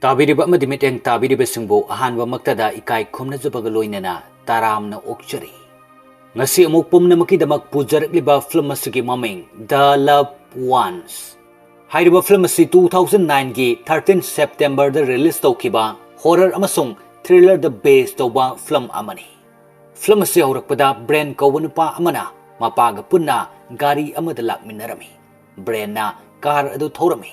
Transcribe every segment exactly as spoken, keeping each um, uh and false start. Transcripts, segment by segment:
ꯇꯥꯕꯤꯔꯤꯕ ꯑꯃꯗꯤ ꯃꯤꯠꯌꯦꯡ ꯇꯥꯕꯤꯔꯤꯕꯁꯤꯡꯕꯨ ꯑꯍꯥꯟꯕꯃꯛꯇꯗ ꯏꯀꯥꯏ ꯈꯨꯝꯅꯖꯕꯒ ꯂꯣꯏꯅꯅ ꯇꯔꯥꯝꯅ ꯑꯣꯛꯆꯔꯤ꯫ ꯉꯁꯤ ꯑꯃꯨꯛ ꯄꯨꯝꯅꯃꯛꯀꯤꯗꯃꯛ ꯄꯨꯖꯔꯛꯂꯤꯕ ꯐꯤꯂꯝ ꯑꯁꯤꯒꯤ ꯃꯃꯤꯡ The Loved Ones꯫ ꯍꯥꯏꯔꯤꯕ ꯐꯤꯂꯝ ꯑꯁꯤ two thousand nine ꯒꯤ thirteen September ꯗ release ꯇꯧꯈꯤꯕ horror ꯑꯃꯁꯨꯡ thriller ꯗ base ꯇꯧꯕ ꯐꯤꯂꯝ ꯑꯃꯅꯤ꯫ ꯐꯤꯂꯝ ꯑꯁꯤ ꯍꯧꯔꯛꯄꯗ ꯕ꯭ꯔꯦꯟ ꯀꯧꯕ ꯅꯨꯄꯥ ꯑꯃꯅ ꯃꯄꯥꯒ ꯄꯨꯟꯅ ꯒꯥꯔꯤ ꯑꯃꯗ ꯂꯥꯛꯃꯤꯟꯅꯔꯝꯃꯤ꯫ ꯕ꯭ꯔꯦꯟꯅ ꯀꯥꯔ ꯑꯗꯨ ꯊꯧꯔꯝꯃꯤ꯫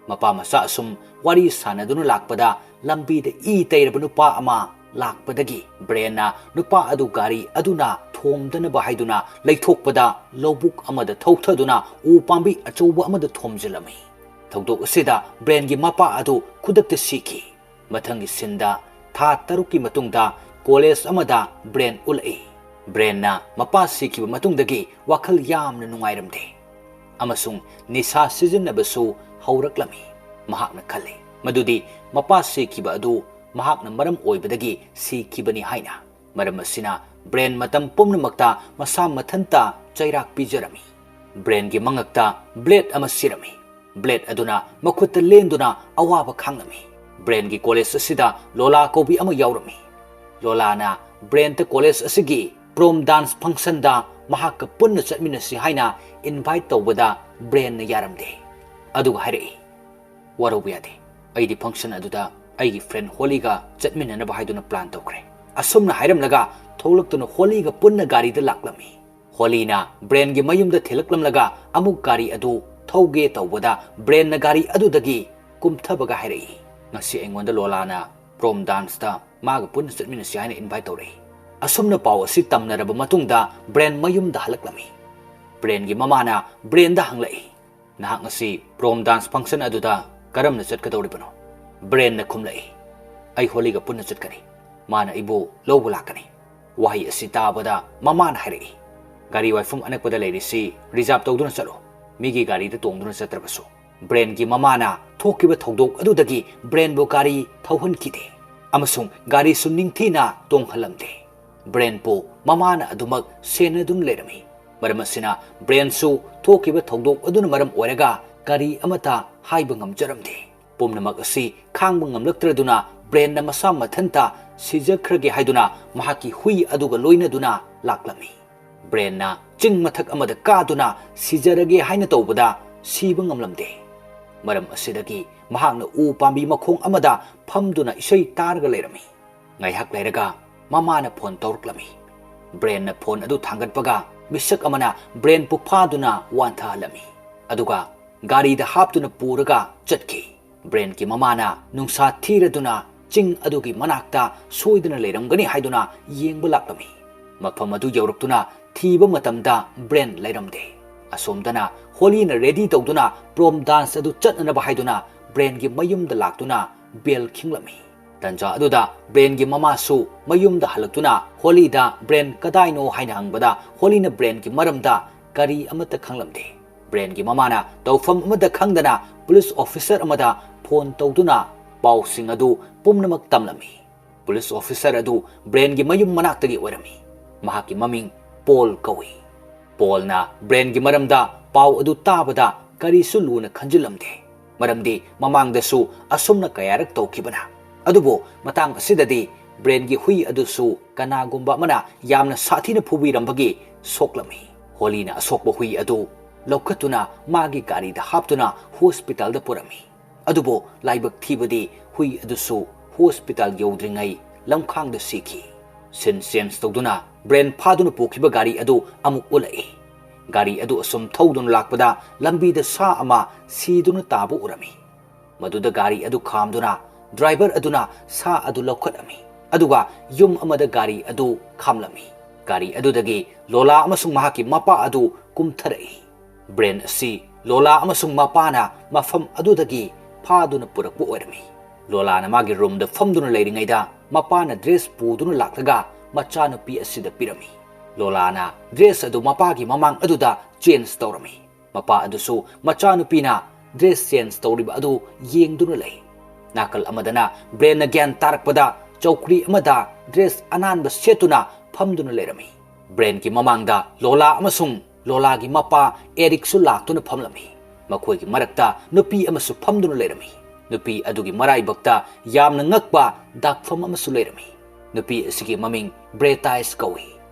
ꯃꯄꯥ ꯃꯆꯥ ꯑꯁꯨꯝ ꯋꯥꯔꯤ ꯁꯥꯟꯅꯗꯨꯅ ꯂꯥꯛꯄꯗ ꯂꯝꯕꯤꯗ ꯏ ꯇꯩꯔꯕ ꯅꯨꯄꯥ ꯑꯃ ꯂꯥꯛꯄꯗꯒꯤ ꯕ꯭ꯔꯦꯟꯅ ꯅꯨꯄꯥ ꯑꯗꯨ ꯒꯥꯔꯤ ꯑꯗꯨꯅ ꯊꯣꯝꯗꯅꯕ ꯍꯥꯏꯗꯨꯅ ꯂꯩꯊꯣꯛꯄꯗ ꯂꯧꯕꯨꯛ ꯑꯃꯗ ꯊꯧꯊꯗꯨꯅ ꯎ ꯄꯥꯝꯕꯤ ꯑꯆꯧꯕ ꯑꯃꯗ ꯊꯣꯝꯖꯤꯜꯂꯝꯃꯤ꯫ ꯊꯧꯗꯣꯛ ꯑꯁꯤꯗ ꯕ꯭ꯔꯦꯟꯒꯤ ꯃꯄꯥ ꯑꯗꯨ ꯈꯨꯗꯛꯇ ꯁꯤꯈꯤ꯫ ꯃꯊꯪꯒꯤ ꯁꯤꯟꯗ ꯊꯥ ꯇꯔꯨꯛꯀꯤ ꯃꯇꯨꯡꯗ ꯀꯣꯂꯦꯖ ꯑꯃꯗ ꯕ꯭ꯔꯦꯟ ꯎꯠꯂꯛꯏ꯫ ꯕ꯭ꯔꯦꯟꯅ ꯃꯄꯥ ꯁꯤꯈꯤꯕ ꯃꯇꯨꯡꯗꯒꯤ ꯋꯥꯈꯜ ꯌꯥꯝꯅ ꯅꯨꯡꯉꯥꯏꯔꯝꯗꯦ ꯑꯃꯁꯨꯡ ꯅꯤꯁꯥ ꯁꯤꯖꯤꯟꯅꯕꯁꯨ ꯍꯧꯔꯛꯂꯝꯃꯤ꯫ ꯃꯍꯥꯛꯅ ꯈꯜꯂꯤ ꯃꯗꯨꯗꯤ ꯃꯄꯥ ꯁꯤꯈꯤꯕ ꯑꯗꯨ ꯃꯍꯥꯛꯅ ꯃꯔꯝ ꯑꯣꯏꯕꯗꯒꯤ ꯁꯤꯈꯤꯕꯅꯤ ꯍꯥꯏꯅ꯫ ꯃꯔꯝ ꯑꯁꯤꯅ ꯕ꯭ꯔꯦꯟ ꯃꯇꯝ ꯄꯨꯝꯅꯃꯛꯇ ꯃꯁꯥ ꯃꯊꯟꯇ ꯆꯩꯔꯥꯛ ꯄꯤꯖꯔꯝꯃꯤ꯫ ꯕ꯭ꯔꯦꯟꯒꯤ ꯃꯉꯛꯇ ꯕ꯭ꯂꯦꯗ ꯑꯃ ꯁꯤꯔꯝꯃꯤ꯫ ꯕ꯭ꯂꯦꯗ ꯑꯗꯨꯅ ꯃꯈꯨꯠꯇ ꯂꯦꯟꯗꯨꯅ ꯑꯋꯥꯕ ꯈꯥꯡꯂꯝꯃꯤ꯫ ꯕ꯭ꯔꯦꯟꯒꯤ ꯀꯣꯂꯦꯖ ꯑꯁꯤꯗ ꯂꯣꯂꯥ ꯀꯧꯕꯤ ꯑꯃ ꯌꯥꯎꯔꯝꯃꯤ꯫ ꯂꯣꯂꯥꯅ ꯕ꯭ꯔꯦꯟꯗ ꯀꯣꯂꯦꯖ ꯑꯁꯤꯒꯤ ꯄ꯭ꯔꯣꯝ ꯗꯥꯟꯁ ꯐꯪꯁꯟꯗ ꯃꯍꯥꯛꯀ ꯄꯨꯟꯅ ꯆꯠꯃꯤꯟꯅꯁꯤ ꯍꯥꯏꯅ ꯏꯟꯚꯥꯏꯠ ꯇꯧꯕꯗ ꯕ꯭ꯔꯦꯟꯅ ꯌꯥꯔꯝꯗꯦ꯫ ꯑꯗꯨꯒ ꯍꯥꯏꯔꯛꯏ, "ꯋꯥꯔꯧꯕ ꯌꯥꯗꯦ, ꯑꯩꯗꯤ ꯐꯪꯁꯟ ꯑꯗꯨꯗ ꯑꯩꯒꯤ ꯐ꯭ꯔꯦꯟ ꯍꯣꯂꯤꯒ ꯆꯠꯃꯤꯟꯅꯅꯕ ꯍꯥꯏꯗꯨꯅ ꯄ꯭ꯂꯥꯟ ꯇꯧꯈ꯭ꯔꯦ"꯫ ꯑꯁꯨꯝꯅ ꯍꯥꯏꯔꯝꯂꯒ ꯊꯣꯛꯂꯛꯇꯨꯅ ꯍꯣꯂꯤꯒ ꯄꯨꯟꯅ ꯒꯥꯔꯤꯗ ꯂꯥꯛꯂꯝꯃꯤ꯫ ꯍꯣꯂꯤꯅ ꯕ꯭ꯔꯦꯟꯒꯤ ꯃꯌꯨꯝꯗ ꯊꯤꯜꯂꯛꯂꯝꯂꯒ ꯑꯃꯨꯛ ꯒꯥꯔꯤ ꯑꯗꯨ ꯊꯧꯒꯦ ꯇꯧꯕꯗ ꯕ꯭ꯔꯦꯟꯅ ꯒꯥꯔꯤ ꯑꯗꯨꯗꯒꯤ ꯀꯨꯝꯊꯕꯒ ꯍꯥꯏꯔꯛꯏ, "ꯉꯁꯤ ꯑꯩꯉꯣꯟꯗ ꯂꯣꯂꯥꯅ ꯄ꯭ꯔꯣꯝ ꯗꯥꯟꯁꯇ ꯃꯥꯒ ꯄꯨꯟꯅ ꯆꯠꯃꯤꯟꯅꯁꯤ ꯍꯥꯏꯅ ꯏꯟꯚꯥꯏꯠ ꯇꯧꯔꯛꯏ"꯫ ꯑꯁꯨꯝꯅ ꯄꯥꯎ ꯑꯁꯤ ꯇꯝꯅꯔꯕ ꯃꯇꯨꯡꯗ ꯕ꯭ꯔꯦꯟ ꯃꯌꯨꯝꯗ ꯍꯜꯂꯛꯂꯝꯃꯤ꯫ ꯕ꯭ꯔꯦꯟꯒꯤ ꯃꯃꯥꯅ ꯕ꯭ꯔꯦꯟꯗ ꯍꯪꯂꯛꯏ, "ꯅꯍꯥꯛ ꯉꯁꯤ ꯄ꯭ꯔꯣꯝ ꯗꯥꯟꯁ ꯐꯪꯁꯟ ꯑꯗꯨꯗ ꯀꯔꯝꯅ ꯆꯠꯀꯗꯧꯔꯤꯕꯅꯣ?" ꯕ꯭ꯔꯦꯟꯅ ꯈꯨꯝꯂꯛꯏ, "ꯑꯩ ꯍꯣꯂꯤꯒ ꯄꯨꯟꯅ ꯆꯠꯀꯅꯤ꯫ ꯃꯥꯅ ꯑꯩꯕꯨ ꯂꯧꯕ ꯂꯥꯛꯀꯅꯤ"꯫ ꯋꯥꯍꯩ ꯑꯁꯤ ꯇꯥꯕꯗ ꯃꯃꯥꯅ ꯍꯥꯏꯔꯛꯏ, "ꯒꯥꯔꯤ ꯋꯥꯏꯐꯝ ꯑꯅꯛꯄꯗ ꯂꯩꯔꯤꯁꯤ ꯔꯤꯖꯥꯔꯕ ꯇꯧꯗꯨꯅ ꯆꯠꯂꯣ, ꯃꯤꯒꯤ ꯒꯥꯔꯤꯗ ꯇꯣꯡꯗꯨꯅ ꯆꯠꯇ꯭ꯔꯕꯁꯨ"꯫ ꯕ꯭ꯔꯦꯟꯒꯤ ꯃꯃꯥꯅ ꯊꯣꯛꯈꯤꯕ ꯊꯧꯗꯣꯛ ꯑꯗꯨꯗꯒꯤ ꯕ꯭ꯔꯦꯟꯕꯨ ꯒꯥꯔꯤ ꯊꯧꯍꯟꯈꯤꯗꯦ ꯑꯃꯁꯨꯡ ꯒꯥꯔꯤꯁꯨ ꯅꯤꯡꯊꯤꯅ ꯇꯣꯡꯍꯜꯂꯝꯗꯦ꯫ ꯕ꯭ꯔꯦꯟꯕꯨ ꯃꯃꯥꯅ ꯑꯗꯨꯃꯛ ꯁꯦꯟꯅꯗꯨꯅ ꯂꯩꯔꯝꯃꯤ꯫ ꯃꯔꯝ ꯑꯁꯤꯅ ꯕ꯭ꯔꯦꯟꯁꯨ ꯊꯣꯛꯈꯤꯕ ꯊꯧꯗꯣꯛ ꯑꯗꯨꯅ ꯃꯔꯝ ꯑꯣꯏꯔꯒ ꯀꯔꯤ ꯑꯃꯠꯇ ꯍꯥꯏꯕ ꯉꯝꯖꯔꯝꯗꯦ꯫ ꯄꯨꯝꯅꯃꯛ ꯑꯁꯤ ꯈꯥꯡꯕ ꯉꯝꯂꯛꯇ꯭ꯔꯗꯨꯅ ꯕ꯭ꯔꯦꯟꯅ ꯃꯁꯥ ꯃꯊꯟꯇ ꯁꯤꯖꯈ꯭ꯔꯒꯦ ꯍꯥꯏꯗꯨꯅ ꯃꯍꯥꯛꯀꯤ ꯍꯨꯏ ꯑꯗꯨꯒ ꯂꯣꯏꯅꯗꯨꯅ ꯂꯥꯛꯂꯝꯃꯤ꯫ ꯕ꯭ꯔꯦꯟꯅ ꯆꯤꯡ ꯃꯊꯛ ꯑꯃꯗ ꯀꯥꯗꯨꯅ ꯁꯤꯖꯔꯒꯦ ꯍꯥꯏꯅ ꯇꯧꯕꯗ ꯁꯤꯕ ꯉꯝꯂꯝꯗꯦ꯫ ꯃꯔꯝ ꯑꯁꯤꯗꯒꯤ ꯃꯍꯥꯛꯅ ꯎ ꯄꯥꯝꯕꯤ ꯃꯈꯣꯡ ꯑꯃꯗ ꯐꯝꯗꯨꯅ ꯏꯁꯩ ꯇꯥꯔꯒ ꯂꯩꯔꯝꯃꯤ꯫ ꯉꯥꯏꯍꯥꯛ ꯂꯩꯔꯒ ꯃꯃꯥꯅ ꯐꯣꯟ ꯇꯧꯔꯛꯂꯝꯃꯤ꯫ ꯕ꯭ꯔꯦꯟꯅ ꯐꯣꯟ ꯑꯗꯨ ꯊꯥꯡꯒꯠꯄꯒ ꯃꯤꯁꯛ ꯑꯃꯅ ꯕ꯭ꯔꯦꯟꯕꯨ ꯐꯥꯗꯨꯅ ꯋꯥꯟꯊꯍꯜꯂꯝꯃꯤ꯫ ꯑꯗꯨꯒ ꯒꯥꯔꯤꯗ ꯍꯥꯞꯇꯨꯅ ꯄꯨꯔꯒ ꯆꯠꯈꯤ꯫ ꯕ꯭ꯔꯦꯟꯒꯤ ꯃꯃꯥꯅ ꯅꯨꯡꯁꯥ ꯊꯤꯔꯗꯨꯅ ꯆꯤꯡ ꯑꯗꯨꯒꯤ ꯃꯅꯥꯛꯇ ꯁꯣꯏꯗꯅ ꯂꯩꯔꯝꯒꯅꯤ ꯍꯥꯏꯗꯨꯅ ꯌꯦꯡꯕ ꯂꯥꯛꯂꯝꯃꯤ꯫ ꯃꯐꯝ ꯑꯗꯨ ꯌꯧꯔꯛꯇꯨꯅ ꯊꯤꯕ ꯃꯇꯝꯗ ꯕ꯭ꯔꯦꯟ ꯂꯩꯔꯝꯗꯦ꯫ ꯑꯁꯣꯝꯗꯅ ꯍꯣꯂꯤꯅ ꯔꯦꯗꯤ ꯇꯧꯗꯨꯅ ꯄ꯭ꯔꯣꯝ ꯗꯥꯟꯁ ꯑꯗꯨ ꯆꯠꯅꯅꯕ ꯍꯥꯏꯗꯨꯅ ꯕ꯭ꯔꯦꯟꯒꯤ ꯃꯌꯨꯝꯗ ꯂꯥꯛꯇꯨꯅ ꯕꯦꯜ ꯈꯤꯡꯂꯝꯃꯤ꯫ ꯇꯟꯖꯥ ꯑꯗꯨꯗ ꯕ꯭ꯔꯦꯟꯒꯤ ꯃꯃꯥꯁꯨ ꯃꯌꯨꯝꯗ ꯍꯜꯂꯛꯇꯨꯅ ꯍꯣꯂꯤꯗ ꯕ꯭ꯔꯦꯟ ꯀꯗꯥꯏꯅꯣ ꯍꯥꯏꯅ ꯍꯪꯕꯗ ꯍꯣꯂꯤꯅ ꯕ꯭ꯔꯦꯟꯒꯤ ꯃꯔꯝꯗ ꯀꯔꯤ ꯑꯃꯠꯇ ꯈꯪꯂꯝꯗꯦ꯫ ꯕ꯭ꯔꯦꯟꯒꯤ ꯃꯃꯥꯅ ꯇꯧꯐꯝ ꯑꯃꯠꯇ ꯈꯪꯗꯅ ꯄꯨꯂꯤꯁ ꯑꯣꯐꯤꯁꯔ ꯑꯃꯗ ꯐꯣꯟ ꯇꯧꯗꯨꯅ ꯄꯥꯎꯁꯤꯡ ꯑꯗꯨ ꯄꯨꯝꯅꯃꯛ ꯇꯝꯂꯝꯃꯤ꯫ ꯄꯨꯂꯤꯁ ꯑꯣꯐꯤꯁꯔ ꯑꯗꯨ ꯕ꯭ꯔꯦꯟꯒꯤ ꯃꯌꯨꯝ ꯃꯅꯥꯛꯇꯒꯤ ꯑꯣꯏꯔꯝꯃꯤ꯫ ꯃꯍꯥꯛꯀꯤ ꯃꯃꯤꯡ ꯄꯣꯜ ꯀꯧꯏ꯫ ꯄꯣꯜꯅ ꯕ꯭ꯔꯦꯟꯒꯤ ꯃꯔꯝꯗ ꯄꯥꯎ ꯑꯗꯨ ꯇꯥꯕꯗ ꯀꯔꯤꯁꯨ ꯂꯨꯅ ꯈꯟꯖꯤꯜꯂꯝꯗꯦ, ꯃꯔꯝꯗꯤ ꯃꯃꯥꯡꯗꯁꯨ ꯑꯁꯨꯝꯅ ꯀꯌꯥꯔꯛ ꯇꯧꯈꯤꯕꯅ꯫ ꯑꯗꯨꯕꯨ ꯃꯇꯥꯡ ꯑꯁꯤꯗꯗꯤ ꯕ꯭ꯔꯦꯟꯒꯤ ꯍꯨꯏ ꯑꯗꯨꯁꯨ ꯀꯅꯥꯒꯨꯝꯕ ꯑꯃꯅ ꯌꯥꯝꯅ ꯁꯥꯊꯤꯅ ꯐꯨꯕꯤꯔꯝꯕꯒꯤ ꯁꯣꯛꯂꯝꯃꯤ꯫ ꯍꯣꯂꯤꯅ ꯑꯁꯣꯛꯄ ꯍꯨꯏ ꯑꯗꯨ ꯂꯧꯈꯠꯇꯨꯅ ꯃꯥꯒꯤ ꯒꯥꯔꯤꯗ ꯍꯥꯞꯇꯨꯅ ꯍꯣꯁꯄꯤꯇꯥꯜꯗ ꯄꯨꯔꯝꯃꯤ꯫ ꯑꯗꯨꯕꯨ ꯂꯥꯏꯕꯛ ꯊꯤꯕꯗꯤ ꯍꯨꯏ ꯑꯗꯨꯁꯨ ꯍꯣꯁꯄꯤꯇꯥꯜ ꯌꯧꯗ꯭ꯔꯤꯉꯩ ꯂꯝꯈꯥꯡꯗ ꯁꯤꯈꯤ꯫ ꯁꯤꯟ ꯆꯦꯟꯖ ꯇꯧꯗꯨꯅ ꯕ꯭ꯔꯦꯟ ꯐꯥꯗꯨꯅ ꯄꯨꯈꯤꯕ ꯒꯥꯔꯤ ꯑꯗꯨ ꯑꯃꯨꯛ ꯎꯠꯂꯛꯏ꯫ ꯒꯥꯔꯤ ꯑꯗꯨ ꯑꯁꯨꯝ ꯊꯧꯗꯨꯅ ꯂꯥꯛꯄꯗ ꯂꯝꯕꯤꯗ ꯁꯥ ꯑꯃ ꯁꯤꯗꯨꯅ ꯇꯥꯕ ꯎꯔꯝꯃꯤ꯫ ꯃꯗꯨꯗ ꯒꯥꯔꯤ ꯑꯗꯨ ꯈꯥꯝꯗꯨꯅ ꯗ꯭ꯔꯥꯏꯚꯔ ꯑꯗꯨꯅ ꯁꯥ ꯑꯗꯨ ꯂꯧꯈꯠꯂꯝꯃꯤ꯫ ꯑꯗꯨꯒ ꯌꯨꯝ ꯑꯃꯗ ꯒꯥꯔꯤ ꯑꯗꯨ ꯈꯥꯝꯂꯝꯃꯤ꯫ ꯒꯥꯔꯤ ꯑꯗꯨꯗꯒꯤ ꯂꯣꯂꯥ ꯑꯃꯁꯨꯡ ꯃꯍꯥꯛꯀꯤ ꯃꯄꯥ ꯑꯗꯨ ꯀꯨꯝꯊꯔꯛꯏ꯫ ꯕ꯭ꯔꯦꯟ ꯑꯁꯤ ꯂꯣꯂꯥ ꯑꯃꯁꯨꯡ ꯃꯄꯥꯅ ꯃꯐꯝ ꯑꯗꯨꯗꯒꯤ ꯐꯥꯗꯨꯅ ꯄꯨꯔꯛꯄ ꯑꯣꯏꯔꯝꯃꯤ꯫ ꯂꯣꯂꯥꯅ ꯃꯥꯒꯤ ꯔꯨꯝꯗ ꯐꯝꯗꯨꯅ ꯂꯩꯔꯤꯉꯩꯗ ꯃꯄꯥꯅ ꯗ꯭ꯔꯦꯁ ꯄꯨꯗꯨꯅ ꯂꯥꯛꯂꯒ ꯃꯆꯥꯅꯨꯄꯤ ꯑꯁꯤꯗ ꯄꯤꯔꯝꯃꯤ꯫ ꯂꯣꯂꯥꯅ ꯗ꯭ꯔꯦꯁ ꯑꯗꯨ ꯃꯄꯥꯒꯤ ꯃꯃꯥꯡ ꯑꯗꯨꯗ ꯆꯦꯟꯖ ꯇꯧꯔꯝꯃꯤ꯫ ꯃꯄꯥ ꯑꯗꯨꯁꯨ ꯃꯆꯥꯅꯨꯄꯤꯅ ꯗ꯭ꯔꯦꯁ ꯆꯦꯟꯖ ꯇꯧꯔꯤꯕ ꯑꯗꯨ ꯌꯦꯡꯗꯨꯅ ꯂꯩ꯫ ꯅꯥꯀꯜ ꯑꯃꯗꯅ ꯕ꯭ꯔꯦꯟꯅ ꯒ꯭ꯌꯥꯟ ꯇꯥꯔꯛꯄꯗ ꯆꯧꯀ꯭ꯔꯤ ꯑꯃꯗ ꯗ꯭ꯔꯦꯁ ꯑꯅꯥꯟꯕ ꯁꯦꯠꯇꯨꯅ ꯐꯝꯗꯨꯅ ꯂꯩꯔꯝꯃꯤ꯫ ꯕ꯭ꯔꯦꯟꯒꯤ ꯃꯃꯥꯡꯗ ꯂꯣꯂꯥ ꯑꯃꯁꯨꯡ ꯂꯣꯂꯥꯒꯤ ꯃꯄꯥ ꯑꯦꯔꯤꯛꯁꯨ ꯂꯥꯛꯇꯨꯅ ꯐꯝꯂꯝꯃꯤ꯫ ꯃꯈꯣꯏꯒꯤ ꯃꯔꯛꯇ ꯅꯨꯄꯤ ꯑꯃꯁꯨ ꯐꯝꯗꯨꯅ ꯂꯩꯔꯝꯃꯤ꯫ ꯅꯨꯄꯤ ꯑꯗꯨꯒꯤ ꯃꯔꯥꯏꯕꯛꯇ ꯌꯥꯝꯅ ꯉꯛꯄ ꯗꯥꯛꯐꯝ ꯑꯃꯁꯨ ꯂꯩꯔꯝꯃꯤ꯫ ꯅꯨꯄꯤ ꯑꯁꯤꯒꯤ ꯃꯃꯤꯡ ꯕ꯭ꯔꯦꯇꯥꯏꯁ ꯀꯧꯏ꯫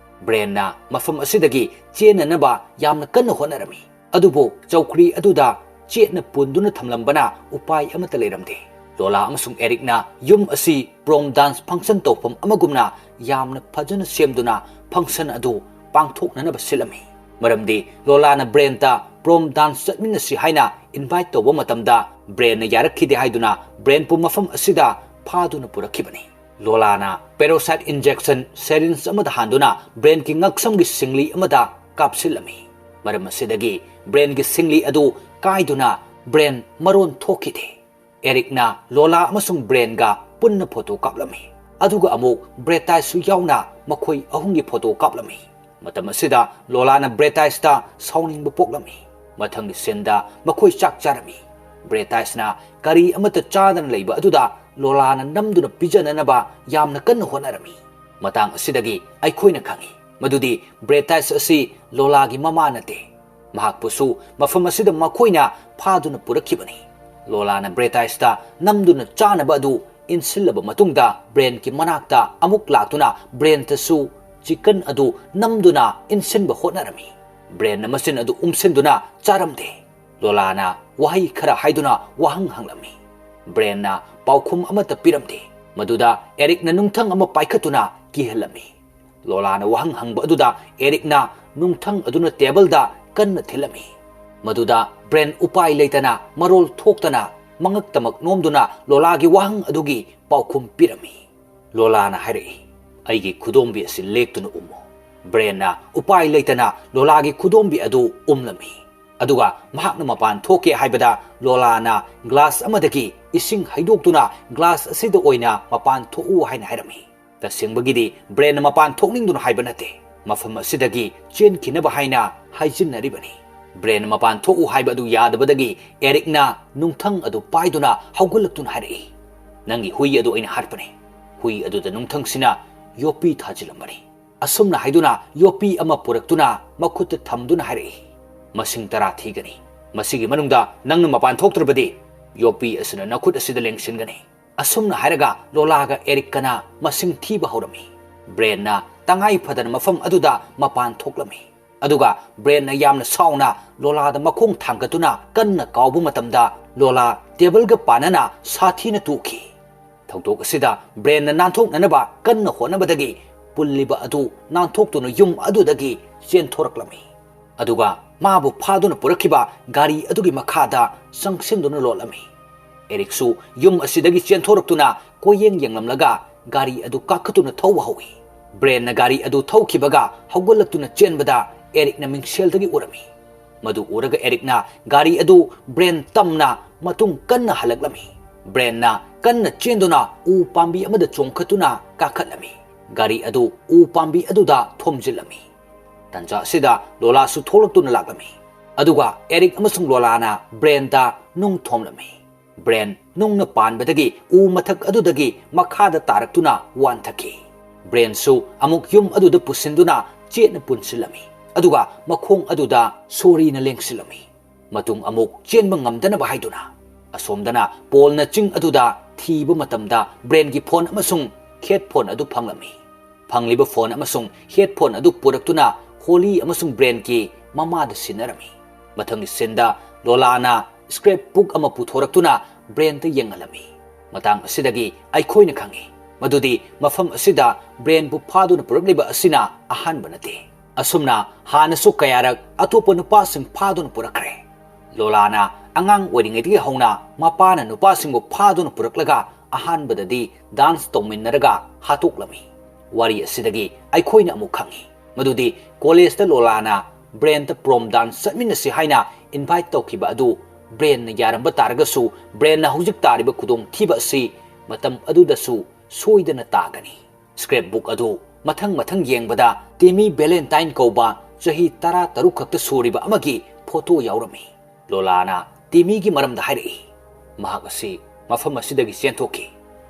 ꯕ꯭ꯔꯦꯟꯅ ꯃꯐꯝ ꯑꯁꯤꯗꯒꯤ ꯆꯦꯟꯅꯅꯕ ꯌꯥꯝꯅ ꯀꯟꯅ ꯍꯣꯠꯅꯔꯝꯃꯤ꯫ ꯑꯗꯨꯕꯨ ꯆꯧꯀ꯭ꯔꯤ ꯑꯗꯨꯗ ꯆꯦꯠꯅ ꯄꯨꯟꯗꯨꯅ ꯊꯝꯂꯝꯕꯅ ꯎꯄꯥꯏ ꯑꯃꯠꯇ ꯂꯩꯔꯝꯗꯦ꯫ ꯂꯣꯂꯥ ꯑꯃꯁꯨꯡ ꯑꯦꯔꯤꯛꯅ ꯌꯨꯝ ꯑꯁꯤ ꯄ꯭ꯔꯣꯝ ꯗꯥꯟꯁ ꯐꯪꯁꯟ ꯇꯧꯐꯝ ꯑꯃꯒꯨꯝꯅ ꯌꯥꯝꯅ ꯐꯖꯅ ꯁꯦꯝꯗꯨꯅ ꯐꯪꯁꯟ ꯑꯗꯨ ꯄꯥꯡꯊꯣꯛꯅꯅꯕ ꯁꯤꯜꯂꯝꯃꯤ꯫ ꯃꯔꯝꯗꯤ ꯂꯣꯂꯥꯅ ꯕ꯭ꯔꯦꯟꯇ ꯄ꯭ꯔꯣꯝ ꯗꯥꯟꯁ ꯆꯠꯃꯤꯟꯅꯁꯤ ꯍꯥꯏꯅ ꯏꯟꯚꯥꯏꯠ ꯇꯧꯕ ꯃꯇꯝꯗ ꯕ꯭ꯔꯦꯟꯅ ꯌꯥꯔꯛꯈꯤꯗꯦ ꯍꯥꯏꯗꯨꯅ ꯕ꯭ꯔꯦꯟꯄꯨ ꯃꯐꯝ ꯑꯁꯤꯗ ꯐꯥꯗꯨꯅ ꯄꯨꯔꯛꯈꯤꯕꯅꯤ꯫ ꯂꯣꯂꯥꯅ ꯄꯦꯔꯣꯁꯥꯏꯠ ꯏꯟꯖꯦꯛꯁꯟ ꯁꯦꯔꯤꯟꯖ ꯑꯃꯗ ꯍꯥꯟꯗꯨꯅ ꯕ꯭ꯔꯦꯟꯒꯤ ꯉꯛꯁꯝꯒꯤ ꯁꯤꯡꯂꯤ ꯑꯃꯗ ꯀꯥꯞꯁꯤꯜꯂꯝꯃꯤ꯫ ꯃꯔꯝ ꯑꯁꯤꯗꯒꯤ ꯕ꯭ꯔꯦꯟꯒꯤ ꯁꯤꯡꯂꯤ ꯑꯗꯨ ꯀꯥꯏꯗꯨꯅ ꯕ꯭ꯔꯦꯟ ꯃꯔꯣꯟ ꯊꯣꯛꯈꯤꯗꯦ꯫ ꯑꯦꯔꯤꯛꯅ ꯂꯣꯂꯥ ꯑꯃꯁꯨꯡ ꯕ꯭ꯔꯦꯟꯒ ꯄꯨꯟꯅ ꯐꯣꯇꯣ ꯀꯥꯞꯂꯝꯃꯤ꯫ ꯑꯗꯨꯒ ꯑꯃꯨꯛ ꯕ꯭ꯔꯦꯇꯥꯏꯁꯁꯨ ꯌꯥꯎꯅ ꯃꯈꯣꯏ ꯑꯍꯨꯝꯒꯤ ꯐꯣꯇꯣ ꯀꯥꯞꯂꯝꯃꯤ꯫ ꯃꯇꯝ ꯑꯁꯤꯗ ꯂꯣꯂꯥꯅ ꯕ꯭ꯔꯦꯇꯥꯏꯁꯇ ꯁꯥꯎꯅꯤꯡꯕ ꯄꯣꯛꯂꯝꯃꯤ꯫ ꯃꯊꯪꯒꯤ ꯁꯤꯟꯗ ꯃꯈꯣꯏ ꯆꯥꯛ ꯆꯥꯔꯝꯃꯤ꯫ ꯕ꯭ꯔꯦꯇꯥꯏꯁꯅ ꯀꯔꯤ ꯑꯃꯠꯇ ꯆꯥꯗꯅ ꯂꯩꯕ ꯑꯗꯨꯗ ꯂꯣꯂꯥꯅ ꯅꯝꯗꯨꯅ ꯄꯤꯖꯅꯅꯕ ꯌꯥꯝꯅ ꯀꯟꯅ ꯍꯣꯠꯅꯔꯝꯃꯤ꯫ ꯃꯇꯥꯡ ꯑꯁꯤꯗꯒꯤ ꯑꯩꯈꯣꯏꯅ ꯈꯪꯏ ꯃꯗꯨꯗꯤ ꯕ꯭ꯔꯦꯇꯥꯏꯁ ꯑꯁꯤ ꯂꯣꯂꯥꯒꯤ ꯃꯃꯥ ꯅꯠꯇꯦ꯫ ꯃꯍꯥꯛꯄꯨꯁꯨ ꯃꯐꯝ ꯑꯁꯤꯗ ꯃꯈꯣꯏꯅ ꯐꯥꯗꯨꯅ ꯄꯨꯔꯛꯈꯤꯕꯅꯤ꯫ ꯂꯣꯂꯥꯅ ꯕ꯭ꯔꯦꯇꯥꯏꯁꯇ ꯅꯝꯗꯨꯅ ꯆꯥꯅꯕ ꯑꯗꯨ ꯏꯟꯁꯤꯜꯂꯕ ꯃꯇꯨꯡꯗ ꯕ꯭ꯔꯦꯟꯒꯤ ꯃꯅꯥꯛꯇ ꯑꯃꯨꯛ ꯂꯥꯛꯇꯨꯅ ꯕ꯭ꯔꯦꯟꯇꯁꯨ ꯆꯤꯀꯟ ꯑꯗꯨ ꯅꯝꯗꯨꯅ ꯏꯟꯁꯤꯟꯕ ꯍꯣꯠꯅꯔꯝꯃꯤ꯫ ꯕ꯭ꯔꯦꯟꯅ ꯃꯆꯤꯟ ꯑꯗꯨ ꯎꯝꯁꯤꯟꯗꯨꯅ ꯆꯥꯔꯝꯗꯦ꯫ ꯂꯣꯂꯥꯅ ꯋꯥꯍꯩ ꯈꯔ ꯍꯥꯏꯗꯨꯅ ꯋꯥꯍꯪ ꯍꯪꯂꯝꯃꯤ꯫ ꯕ꯭ꯔꯦꯟꯅ ꯄꯥꯎꯈꯨꯝ ꯑꯃꯠꯇ ꯄꯤꯔꯝꯗꯦ꯫ ꯃꯗꯨꯗ ꯑꯦꯔꯤꯛꯅ ꯅꯨꯡꯊꯪ ꯑꯃ ꯄꯥꯏꯈꯠꯇꯨꯅ ꯀꯤꯍꯜꯂꯝꯃꯤ꯫ ꯂꯣꯂꯥꯅ ꯋꯥꯍꯪ ꯍꯪꯕ ꯑꯗꯨꯗ ꯑꯦꯔꯤꯛꯅ ꯅꯨꯡꯊꯪ ꯑꯗꯨꯅ ꯇꯦꯕꯜꯗ ꯀꯟꯅ ꯊꯤꯜꯂꯝꯃꯤ꯫ ꯃꯗꯨꯗ ꯕ꯭ꯔꯦꯟ ꯎꯄꯥꯏ ꯂꯩꯇꯅ ꯃꯔꯣꯜ ꯊꯣꯛꯇꯅ ꯃꯉꯛꯇꯃꯛ ꯅꯣꯝꯗꯨꯅ ꯂꯣꯂꯥꯒꯤ ꯋꯥꯍꯪ ꯑꯗꯨꯒꯤ ꯄꯥꯎꯈꯨꯝ ꯄꯤꯔꯝꯃꯤ꯫ ꯂꯣꯂꯥꯅ ꯍꯥꯏꯔꯛꯏ, "ꯑꯩꯒꯤ ꯈꯨꯗꯣꯝꯕꯤ ꯑꯁꯤ ꯂꯦꯛꯇꯨꯅ ꯎꯝꯃꯨ꯫" ꯕ꯭ꯔꯦꯟꯅ ꯎꯄꯥꯏ ꯂꯩꯇꯅ ꯂꯣꯂꯥꯒꯤ ꯈꯨꯗꯣꯝꯕꯤ ꯑꯗꯨ ꯎꯝꯂꯝꯃꯤ꯫ ꯑꯗꯨꯒ ꯃꯍꯥꯛꯅ ꯃꯄꯥꯟ ꯊꯣꯛꯀꯦ ꯍꯥꯏꯕꯗ ꯂꯣꯂꯥꯅ ꯒ꯭ꯂꯥꯁ ꯑꯃꯗꯒꯤ ꯏꯁꯤꯡ ꯍꯩꯗꯣꯛꯇꯨꯅ ꯒ꯭ꯂꯥꯁ ꯑꯁꯤꯗ ꯑꯣꯏꯅ ꯃꯄꯥꯟ ꯊꯣꯛꯎ ꯍꯥꯏꯅ ꯍꯥꯏꯔꯝꯃꯤ꯫ ꯇꯁꯦꯡꯕꯒꯤꯗꯤ ꯕ꯭ꯔꯦꯟꯅ ꯃꯄꯥꯟ ꯊꯣꯛꯅꯤꯡꯗꯨꯅ ꯍꯥꯏꯕ ꯅꯠꯇꯦ, ꯃꯐꯝ ꯑꯁꯤꯗꯒꯤ ꯆꯦꯟꯈꯤꯅꯕ ꯍꯥꯏꯅ ꯍꯥꯏꯖꯤꯟꯅꯔꯤꯕꯅꯤ꯫ ꯕ꯭ꯔꯦꯟꯅ ꯃꯄꯥꯟ ꯊꯣꯛꯎ ꯍꯥꯏꯕ ꯑꯗꯨ ꯌꯥꯗꯕꯗꯒꯤ ꯑꯦꯔꯤꯛꯅ ꯅꯨꯡꯊꯪ ꯑꯗꯨ ꯄꯥꯏꯗꯨꯅ ꯍꯧꯒꯠꯂꯛꯇꯨꯅ ꯍꯥꯏꯔꯛꯏ, "ꯅꯪꯒꯤ ꯍꯨꯏ ꯑꯗꯨ ꯑꯩꯅ ꯍꯥꯠꯄꯅꯤ꯫" ꯍꯨꯏ ꯑꯗꯨꯗ ꯅꯨꯡꯊꯪꯁꯤꯅ ꯌꯣꯠꯄꯤ ꯊꯥꯖꯤꯜꯂꯝꯕꯅꯤ꯫ ꯑꯁꯨꯝꯅ ꯍꯥꯏꯗꯨꯅ ꯌꯣꯠꯄꯤ ꯑꯃ ꯄꯨꯔꯛꯇꯨꯅ ꯃꯈꯨꯠꯇ ꯊꯝꯗꯨꯅ ꯍꯥꯏꯔꯛꯏ, "ꯃꯁꯤꯡ ꯇꯔꯥ ꯊꯤꯒꯅꯤ꯫ ꯃꯁꯤꯒꯤ ꯃꯅꯨꯡꯗ ꯅꯪꯅ ꯃꯄꯥꯟ ꯊꯣꯛꯇ꯭ꯔꯕꯗꯤ "ꯌꯣꯠꯄꯤ ꯑꯁꯤꯅ ꯅꯈꯨꯠ ꯑꯁꯤꯗ ꯂꯦꯡꯁꯤꯟꯒꯅꯤ"꯫ ꯑꯁꯨꯝꯅ ꯍꯥꯏꯔꯒ ꯂꯣꯂꯥꯒ ꯑꯦꯔꯤꯛꯀꯅ ꯃꯁꯤꯡ ꯊꯤꯕ ꯍꯧꯔꯝꯃꯤ꯫ ꯕ꯭ꯔꯦꯟꯅ ꯇꯉꯥꯏ ꯐꯗꯅ ꯃꯐꯝ ꯑꯗꯨꯗ ꯃꯄꯥꯟ ꯊꯣꯛꯂꯝꯃꯤ꯫ ꯑꯗꯨꯒ ꯕ꯭ꯔꯦꯟꯅ ꯌꯥꯝꯅ ꯁꯥꯎꯅ ꯂꯣꯂꯥꯗ ꯃꯈꯣꯡ ꯊꯥꯡꯒꯠꯇꯨꯅ ꯀꯟꯅ ꯀꯥꯎꯕ ꯃꯇꯝꯗ ꯂꯣꯂꯥ ꯇꯦꯕꯜꯒ ꯄꯥꯟꯅꯅ ꯁꯥꯊꯤꯅ ꯇꯨꯈꯤ꯫ ꯊꯧꯗꯣꯛ ꯑꯁꯤꯗ ꯕ꯭ꯔꯦꯟꯅ ꯅꯥꯟꯊꯣꯛꯅꯅꯕ ꯀꯟꯅ ꯍꯣꯠꯅꯕꯗꯒꯤ ꯄꯨꯜꯂꯤꯕ ꯑꯗꯨ ꯅꯥꯟꯊꯣꯛꯇꯨꯅ ꯌꯨꯝ ꯑꯗꯨꯗꯒꯤ ꯆꯦꯟꯊꯣꯔꯛꯂꯝꯃꯤ꯫ ꯑꯗꯨꯒ ꯃꯥꯕꯨ ꯐꯥꯗꯨꯅ ꯄꯨꯔꯛꯈꯤꯕ ꯒꯥꯔꯤ ꯑꯗꯨꯒꯤ ꯃꯈꯥꯗ ꯆꯪꯁꯤꯟꯗꯨꯅ ꯂꯣꯠꯂꯝꯃꯤ꯫ ꯑꯦꯔꯤꯛꯁꯨ ꯌꯨꯝ ꯑꯁꯤꯗꯒꯤ ꯆꯦꯟꯊꯣꯔꯛꯇꯨꯅ ꯀꯣꯏꯌꯦꯡ ꯌꯦꯡꯂꯝꯂꯒ ꯒꯥꯔꯤ ꯑꯗꯨ ꯀꯥꯈꯠꯇꯨꯅ ꯊꯧꯕ ꯍꯧꯏ꯫ ꯕ꯭ꯔꯦꯟꯅ ꯒꯥꯔꯤ ꯑꯗꯨ ꯊꯧꯈꯤꯕꯒ ꯍꯧꯒꯠꯂꯛꯇꯨꯅ ꯆꯦꯟꯕꯗ ꯑꯦꯔꯤꯛꯅ ꯃꯤꯡꯁꯦꯜꯗꯒꯤ ꯎꯔꯝꯃꯤ꯫ ꯃꯗꯨ ꯎꯔꯒ ꯑꯦꯔꯤꯛꯅ ꯒꯥꯔꯤ ꯑꯗꯨ ꯕ꯭ꯔꯦꯟ ꯇꯝꯅ ꯃꯇꯨꯡ ꯀꯟꯅ ꯍꯜꯂꯛꯂꯝꯃꯤ꯫ ꯕ꯭ꯔꯦꯟꯅ ꯀꯟꯅ ꯆꯦꯟꯗꯨꯅ ꯎ ꯄꯥꯝꯕꯤ ꯑꯃꯗ ꯆꯣꯡꯈꯠꯇꯨꯅ ꯀꯥꯈꯠꯂꯝꯃꯤ꯫ ꯒꯥꯔꯤ ꯑꯗꯨ ꯎ ꯄꯥꯝꯕꯤ ꯑꯗꯨꯗ ꯊꯣꯝꯖꯤꯜꯂꯝꯃꯤ꯫ ꯇꯟꯖꯥ ꯑꯁꯤꯗ ꯂꯣꯂꯥꯁꯨ ꯊꯣꯛꯂꯛꯇꯨꯅ ꯂꯥꯛꯂꯝꯃꯤ꯫ ꯑꯗꯨꯒ ꯑꯦꯔꯤꯛ ꯑꯃꯁꯨꯡ ꯂꯣꯂꯥꯅ ꯕ꯭ꯔꯦꯟꯗ ꯅꯨꯡ ꯊꯣꯝꯂꯝꯃꯤ꯫ ꯕ꯭ꯔꯦꯟ ꯅꯨꯡꯅ ꯄꯥꯟꯕꯗꯒꯤ ꯎ ꯃꯊꯛ ꯑꯗꯨꯗꯒꯤ ꯃꯈꯥꯗ ꯇꯥꯔꯛꯇꯨꯅ ꯋꯥꯟꯊꯈꯤ꯫ ꯕ꯭ꯔꯦꯟꯁꯨ ꯑꯃꯨꯛ ꯌꯨꯝ ꯑꯗꯨꯗ ꯄꯨꯁꯤꯟꯗꯨꯅ ꯆꯦꯠꯅ ꯄꯨꯟꯁꯤꯜꯂꯝꯃꯤ꯫ ꯑꯗꯨꯒ ꯃꯈꯣꯡ ꯑꯗꯨꯗ ꯁꯣꯔꯤꯅ ꯂꯦꯡꯁꯤꯜꯂꯝꯃꯤ꯫ ꯃꯇꯨꯡ ꯑꯃꯨꯛ ꯆꯦꯟꯕ ꯉꯝꯗꯅꯕ ꯍꯥꯏꯗꯨꯅ꯫ ꯑꯁꯣꯝꯗꯅ ꯄꯣꯜꯅ ꯆꯤꯡ ꯑꯗꯨꯗ ꯊꯤꯕ ꯃꯇꯝꯗ ꯕ꯭ꯔꯦꯟꯒꯤ ꯐꯣꯟ ꯑꯃꯁꯨꯡ ꯍꯦꯠꯐꯣꯟ ꯑꯗꯨ ꯐꯪꯂꯝꯃꯤ꯫ ꯐꯪꯂꯤꯕ ꯐꯣꯟ ꯑꯃꯁꯨꯡ ꯍꯦꯠꯐꯣꯟ ꯑꯗꯨ ꯄꯨꯔꯛꯇꯨꯅ ꯍꯣꯂꯤ ꯑꯃꯁꯨꯡ ꯕ꯭ꯔꯦꯟꯒꯤ ꯃꯃꯥꯗ ꯁꯤꯟꯅꯔꯝꯃꯤ꯫ ꯃꯊꯪꯒꯤ ꯁꯤꯟꯗ ꯂꯣꯂꯥꯅ ꯁ꯭ꯀ꯭ꯔꯦꯞ ꯕꯨꯛ ꯑꯃ ꯄꯨꯊꯣꯔꯛꯇꯨꯅ ꯕ꯭ꯔꯦꯟꯗ ꯌꯦꯡꯍꯜꯂꯝꯃꯤ꯫ ꯃꯇꯥꯡ ꯑꯁꯤꯗꯒꯤ ꯑꯩꯈꯣꯏꯅ ꯈꯪꯏ ꯃꯗꯨꯗꯤ ꯃꯐꯝ ꯑꯁꯤꯗ ꯕ꯭ꯔꯦꯟꯕꯨ ꯐꯥꯗꯨꯅ ꯄꯨꯔꯛꯂꯤꯕ ꯑꯁꯤꯅ ꯑꯍꯥꯟꯕ ꯅꯠꯇꯦ꯫ ꯑꯁꯨꯝꯅ ꯍꯥꯟꯅꯁꯨ ꯀꯌꯥꯔꯛ ꯑꯇꯣꯞꯄ ꯅꯨꯄꯥꯁꯤꯡ ꯐꯥꯗꯨꯅ ꯄꯨꯔꯛꯈ꯭ꯔꯦ꯫ ꯂꯣꯂꯥꯅ ꯑꯉꯥꯡ ꯑꯣꯏꯔꯤꯉꯩꯗꯒꯤ ꯍꯧꯅ ꯃꯄꯥꯅ ꯅꯨꯄꯥꯁꯤꯡꯕꯨ ꯐꯥꯗꯨꯅ ꯄꯨꯔꯛꯂꯒ ꯑꯍꯥꯟꯕꯗꯗꯤ ꯗꯥꯟꯁ ꯇꯧꯃꯤꯟꯅꯔꯒ ꯍꯥꯠꯇꯣꯛꯂꯝꯃꯤ꯫ ꯋꯥꯔꯤ ꯑꯁꯤꯗꯒꯤ ꯑꯩꯈꯣꯏꯅ ꯑꯃꯨꯛ ꯈꯪꯏ ꯃꯗꯨꯗꯤ ꯀꯣꯂꯦꯖꯇ ꯂꯣꯂꯥꯅ ꯕ꯭ꯔꯦꯟꯗ ꯄ꯭ꯔꯣꯝ ꯗꯥꯟꯁ ꯆꯠꯃꯤꯟꯅꯁꯤ ꯍꯥꯏꯅ ꯏꯟꯚꯥꯏꯠ ꯇꯧꯈꯤꯕ ꯑꯗꯨ ꯕ꯭ꯔꯦꯟꯅ ꯌꯥꯔꯝꯕ ꯇꯥꯔꯒꯁꯨ ꯕ꯭ꯔꯦꯟꯅ ꯍꯧꯖꯤꯛ ꯇꯥꯔꯤꯕ ꯈꯨꯗꯣꯡꯊꯤꯕ ꯑꯁꯤ ꯃꯇꯝ ꯑꯗꯨꯗꯁꯨ ꯁꯣꯏꯗꯅ ꯇꯥꯒꯅꯤ꯫ ꯁ꯭ꯀ꯭ꯔꯦꯞ ꯕꯨꯛ ꯑꯗꯨ ꯃꯊꯪ ꯃꯊꯪ ꯌꯦꯡꯕꯗ ꯇꯤꯃꯤ ꯚꯦꯂꯦꯟꯇꯥꯏꯟ ꯀꯧꯕ ꯆꯍꯤ ꯇꯔꯥ ꯇꯔꯨꯛ ꯈꯛꯇ ꯁꯨꯔꯤꯕ ꯑꯃꯒꯤ ꯐꯣꯇꯣ ꯌꯥꯎꯔꯝꯃꯤ꯫ ꯂꯣꯂꯥꯅ ꯇꯤꯃꯤꯒꯤ ꯃꯔꯝꯗ ꯍꯥꯏꯔꯛꯏ꯫ ꯃꯍꯥꯛ ꯑꯁꯤ ꯃꯐꯝ ꯑꯁꯤꯗꯒꯤ ꯆꯦꯟꯊꯣꯛꯈꯤ꯫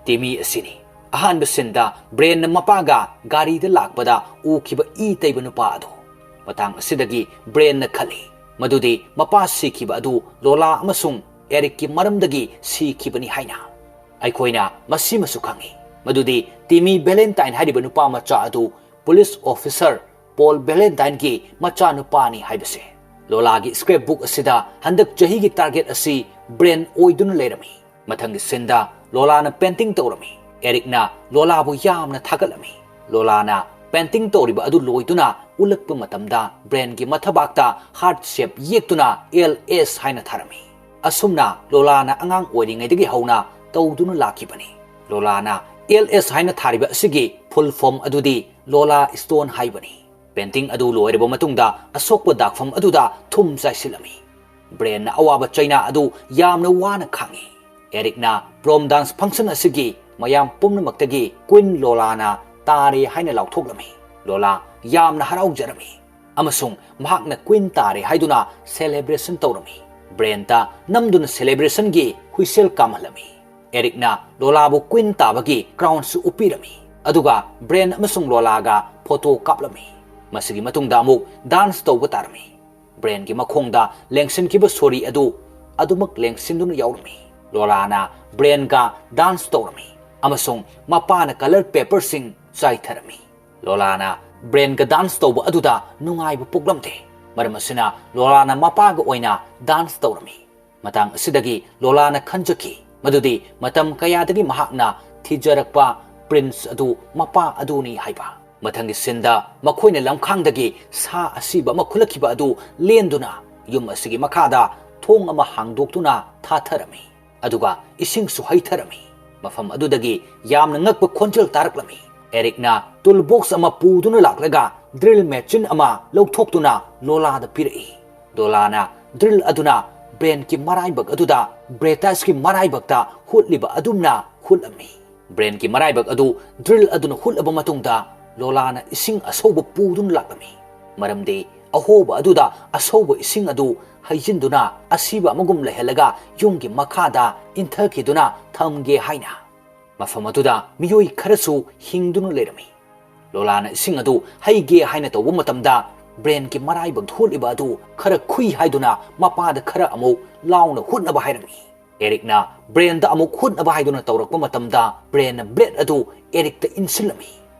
ꯇꯤꯃꯤ ꯑꯁꯤꯅꯤ꯫ ꯑꯍꯥꯟꯕ ꯁꯤꯟꯗ ꯕ꯭ꯔꯦꯟꯅ ꯃꯄꯥꯒ ꯒꯥꯔꯤꯗ ꯂꯥꯛꯄꯗ ꯎꯈꯤꯕ ꯏ ꯇꯩꯕ ꯅꯨꯄꯥ ꯑꯗꯨ꯫ ꯃꯇꯥꯡ ꯑꯁꯤꯗꯒꯤ ꯕ꯭ꯔꯦꯟꯅ ꯈꯜꯂꯤ ꯃꯗꯨꯗꯤ ꯃꯄꯥ ꯁꯤꯈꯤꯕ ꯑꯗꯨ ꯂꯣꯂꯥ ꯑꯃꯁꯨꯡ ꯑꯦꯔꯤꯛꯀꯤ ꯃꯔꯝꯗꯒꯤ ꯁꯤꯈꯤꯕꯅꯤ ꯍꯥꯏꯅ꯫ ꯑꯩꯈꯣꯏꯅ ꯃꯁꯤꯃꯁꯨ ꯈꯪꯏ, ꯃꯗꯨꯗꯤ ꯇꯤꯃꯤ ꯚꯦꯂꯦꯟꯇꯥꯏꯟ ꯍꯥꯏꯔꯤꯕ ꯅꯨꯄꯥ ꯃꯆꯥ ꯑꯗꯨ ꯄꯨꯂꯤꯁ ꯑꯣꯐꯤꯁꯔ ꯄꯣꯜ ꯚꯦꯂꯦꯟꯇꯥꯏꯟꯒꯤ ꯃꯆꯥꯅꯨꯄꯥꯅꯤ ꯍꯥꯏꯕꯁꯦ꯫ ꯂꯣꯂꯥꯒꯤ ꯁ꯭ꯀ꯭ꯔꯦꯞ ꯕꯨꯛ ꯑꯁꯤꯗ ꯍꯟꯗꯛ ꯆꯍꯤꯒꯤ ꯇꯥꯔꯒꯦꯠ ꯑꯁꯤ ꯕ꯭ꯔꯦꯟ ꯑꯣꯏꯗꯨꯅ ꯂꯩꯔꯝꯃꯤ꯫ ꯃꯊꯪꯒꯤ ꯁꯤꯟꯗ ꯂꯣꯂꯥꯅ ꯄꯦꯟꯇꯤꯡ ꯇꯧꯔꯝꯃꯤ꯫ ꯑꯦꯔꯤꯛꯅ ꯂꯣꯂꯥꯕꯨ ꯌꯥꯝꯅ ꯊꯥꯒꯠꯂꯝꯃꯤ꯫ ꯂꯣꯂꯥꯅ ꯄꯦꯟꯇꯤꯡ ꯇꯧꯔꯤꯕ ꯑꯗꯨ ꯂꯣꯏꯗꯨꯅ ꯎꯠꯂꯛꯄ ꯃꯇꯝꯗ ꯕ꯭ꯔꯦꯟꯒꯤ ꯃꯊꯕꯥꯛꯇ ꯍꯥꯔꯠ ꯁꯦꯞ ꯌꯦꯛꯇꯨꯅ ꯑꯦꯜ ꯑꯦꯁ ꯍꯥꯏꯅ ꯊꯥꯔꯝꯃꯤ꯫ ꯑꯁꯨꯝꯅ ꯂꯣꯂꯥꯅ ꯑꯉꯥꯡ ꯑꯣꯏꯔꯤꯉꯩꯗꯒꯤ ꯍꯧꯅ ꯇꯧꯗꯨꯅ ꯂꯥꯛꯈꯤꯕꯅꯤ꯫ ꯂꯣꯂꯥꯅ ꯑꯦꯜ ꯑꯦꯁ ꯍꯥꯏꯅ ꯊꯥꯔꯤꯕ ꯑꯁꯤꯒꯤ ꯐꯨꯜ ꯐꯣꯝ ꯑꯗꯨꯗꯤ ꯂꯣꯂꯥ ꯁ꯭ꯇꯣꯟ ꯍꯥꯏꯕꯅꯤ꯫ ꯄꯦꯟꯇꯤꯡ ꯑꯗꯨ ꯂꯣꯏꯔꯕ ꯃꯇꯨꯡꯗ ꯑꯁꯣꯛꯄ ꯗꯥꯛꯐꯝ ꯑꯗꯨꯗ ꯊꯨꯝ ꯆꯥꯏꯁꯤꯜꯂꯝꯃꯤ꯫ ꯕ꯭ꯔꯦꯟꯅ ꯑꯋꯥꯕ ꯆꯩꯅꯥ ꯑꯗꯨ ꯌꯥꯝꯅ ꯋꯥꯅ ꯈꯥꯡꯉꯤ꯫ ꯑꯦꯔꯤꯛꯅ ꯄ꯭ꯔꯣꯝ ꯗꯥꯟꯁ ꯐꯪꯁꯟ ꯑꯁꯤꯒꯤ ꯃꯌꯥꯝ ꯄꯨꯝꯅꯃꯛꯇꯒꯤ ꯀ꯭ꯋꯤꯟ ꯂꯣꯂꯥꯅ ꯇꯥꯔꯦ ꯍꯥꯏꯅ ꯂꯥꯎꯊꯣꯛꯂꯝꯃꯤ꯫ ꯂꯣꯂꯥ ꯌꯥꯝꯅ ꯍꯔꯥꯎꯖꯔꯝꯃꯤ ꯑꯃꯁꯨꯡ ꯃꯍꯥꯛꯅ ꯀ꯭ꯋꯤꯟ ꯇꯥꯔꯦ ꯍꯥꯏꯗꯨꯅ ꯁꯦꯂꯦꯕ꯭ꯔꯦꯁꯟ ꯇꯧꯔꯝꯃꯤ꯫ ꯕ꯭ꯔꯦꯟꯇ ꯅꯝꯗꯨꯅ ꯁꯦꯂꯦꯕ꯭ꯔꯦꯁꯟꯒꯤ ꯍꯨꯏꯁꯦꯜ ꯀꯥꯝꯍꯜꯂꯝꯃꯤ꯫ ꯑꯦꯔꯤꯛꯅ ꯂꯣꯂꯥꯕꯨ ꯀ꯭ꯋꯤꯟ ꯇꯥꯕꯒꯤ ꯀ꯭ꯔꯥꯎꯟꯁꯨ ꯎꯞꯄꯤꯔꯝꯃꯤ, ꯑꯗꯨꯒ ꯕ꯭ꯔꯦꯟ ꯑꯃꯁꯨꯡ ꯂꯣꯂꯥꯒ ꯐꯣꯇꯣ ꯀꯥꯞꯂꯝꯃꯤ꯫ ꯃꯁꯤꯒꯤ ꯃꯇꯨꯡꯗ ꯑꯃꯨꯛ ꯗꯥꯟꯁ ꯇꯧꯕ ꯇꯥꯔꯝꯃꯤ꯫ ꯕ꯭ꯔꯦꯟꯒꯤ ꯃꯈꯣꯡꯗ ꯂꯦꯡꯁꯤꯟꯈꯤꯕ ꯁꯣꯔꯤ ꯑꯗꯨ ꯑꯗꯨꯃꯛ ꯂꯦꯡꯁꯤꯟꯗꯨꯅ ꯌꯥꯎꯔꯝꯃꯤ꯫ ꯂꯣꯂꯥꯅ ꯕ꯭ꯔꯦꯟꯒ ꯗꯥꯟꯁ ꯇꯧꯔꯝꯃꯤ ꯑꯃꯁꯨꯡ ꯃꯄꯥꯅ ꯀꯂꯔ ꯄꯦꯄꯔꯁꯤꯡ ꯆꯥꯏꯊꯔꯝꯃꯤ꯫ ꯂꯣꯂꯥꯅ ꯕ꯭ꯔꯦꯟꯒ ꯗꯥꯟꯁ ꯇꯧꯕ ꯑꯗꯨꯗ ꯅꯨꯡꯉꯥꯏꯕ ꯄꯣꯛꯂꯝꯗꯦ꯫ ꯃꯔꯝ ꯑꯁꯤꯅ ꯂꯣꯂꯥꯅ ꯃꯄꯥꯒ ꯑꯣꯏꯅ ꯗꯥꯟꯁ ꯇꯧꯔꯝꯃꯤ꯫ ꯃꯇꯥꯡ ꯑꯁꯤꯗꯒꯤ ꯂꯣꯂꯥꯅ ꯈꯟꯖꯈꯤ ꯃꯗꯨꯗꯤ ꯃꯇꯝ ꯀꯌꯥꯗꯒꯤ ꯃꯍꯥꯛꯅ ꯊꯤꯖꯔꯛꯄ ꯄ꯭ꯔꯤꯟꯁ ꯑꯗꯨ ꯃꯄꯥ ꯑꯗꯨꯅꯤ ꯍꯥꯏꯕ꯫ ꯃꯊꯪꯒꯤ ꯁꯤꯟꯗ ꯃꯈꯣꯏꯅ ꯂꯝꯈꯥꯡꯗꯒꯤ ꯁꯥ ꯑꯁꯤꯕ ꯑꯃ ꯈꯨꯠꯂꯛꯈꯤꯕ ꯑꯗꯨ ꯂꯦꯟꯗꯨꯅ ꯌꯨꯝ ꯑꯁꯤꯒꯤ ꯃꯈꯥꯗ ꯊꯣꯡ ꯑꯃ ꯍꯥꯡꯗꯣꯛꯇꯨꯅ ꯊꯥꯊꯔꯝꯃꯤ, ꯑꯗꯨꯒ ꯏꯁꯤꯡꯁꯨ ꯍꯩꯊꯔꯝꯃꯤ꯫ ꯃꯐꯝ ꯑꯗꯨꯗꯒꯤ ꯌꯥꯝꯅ ꯉꯛꯄ ꯈꯣꯟꯖꯦꯜ ꯇꯥꯔꯛꯂꯝꯃꯤ꯫ ꯑꯦꯔꯤꯛꯅ ꯇꯨꯜ ꯕꯣꯛꯁ ꯑꯃ ꯄꯨꯗꯨꯅ ꯂꯥꯛꯂꯒ ꯗ꯭ꯔꯤꯜ ꯃꯦꯆꯤꯟ ꯑꯃ ꯂꯧꯊꯣꯛꯇꯨꯅ ꯂꯣꯂꯥꯗ ꯄꯤꯔꯛꯏ꯫ ꯂꯣꯂꯥꯅ ꯗ꯭ꯔꯤꯜ ꯑꯗꯨꯅ ꯕ꯭ꯔꯦꯟꯒꯤ ꯃꯔꯥꯏꯕꯛ ꯑꯗꯨꯗ ꯕ꯭ꯔꯦꯇꯥꯁꯀꯤ ꯃꯔꯥꯏꯕꯛꯇ ꯍꯨꯠꯂꯤꯕ ꯑꯗꯨꯝꯅ ꯍꯨꯠꯂꯝꯃꯤ꯫ ꯕ꯭ꯔꯦꯟꯒꯤ ꯃꯔꯥꯏꯕꯛ ꯑꯗꯨ ꯗ꯭ꯔꯤꯜ ꯑꯗꯨꯅ ꯍꯨꯠꯂꯕ ꯃꯇꯨꯡꯗ ꯂꯣꯂꯥꯅ ꯏꯁꯤꯡ ꯑꯁꯧꯕ ꯄꯨꯗꯨꯅ ꯂꯥꯛꯂꯝꯃꯤ, ꯃꯔꯝꯗꯤ ꯑꯍꯣꯕ ꯑꯗꯨꯗ ꯑꯁꯧꯕ ꯏꯁꯤꯡ ꯑꯗꯨ ꯍꯩꯖꯤꯟꯗꯨꯅ ꯑꯁꯤꯕ ꯑꯃꯒꯨꯝ ꯂꯩꯍꯜꯂꯒ ꯌꯨꯝꯒꯤ ꯃꯈꯥꯗ ꯏꯟꯊꯈꯤꯗꯨꯅ ꯊꯝꯒꯦ ꯍꯥꯏꯅ꯫ ꯃꯐꯝ ꯑꯗꯨꯗ ꯃꯤꯑꯣꯏ ꯈꯔꯁꯨ ꯍꯤꯡꯗꯨꯅ ꯂꯩꯔꯝꯃꯤ꯫ ꯂꯣꯂꯥꯅ ꯏꯁꯤꯡ ꯑꯗꯨ ꯍꯩꯒꯦ ꯍꯥꯏꯅ ꯇꯧꯕ ꯃꯇꯝꯗ ꯕ꯭ꯔꯦꯟꯒꯤ ꯃꯔꯥꯏꯕꯛ ꯍꯨꯠꯂꯤꯕ ꯑꯗꯨ ꯈꯔ ꯈꯨꯏ ꯍꯥꯏꯗꯨꯅ ꯃꯄꯥꯗ ꯈꯔ ꯑꯃꯨꯛ ꯂꯥꯎꯅ ꯍꯨꯠꯅꯕ ꯍꯥꯏꯔꯝꯃꯤ꯫ ꯑꯦꯔꯤꯛꯅ ꯕ꯭ꯔꯦꯟꯗ ꯑꯃꯨꯛ ꯍꯨꯠꯅꯕ ꯍꯥꯏꯗꯨꯅ ꯇꯧꯔꯛꯄ ꯃꯇꯝꯗ ꯕ꯭ꯔꯦꯟꯅ ꯕ꯭ꯂꯦꯗ ꯑꯗꯨ ꯑꯦꯔꯤꯛꯇ ꯏꯟꯁꯤꯜꯂꯝꯃꯤ꯫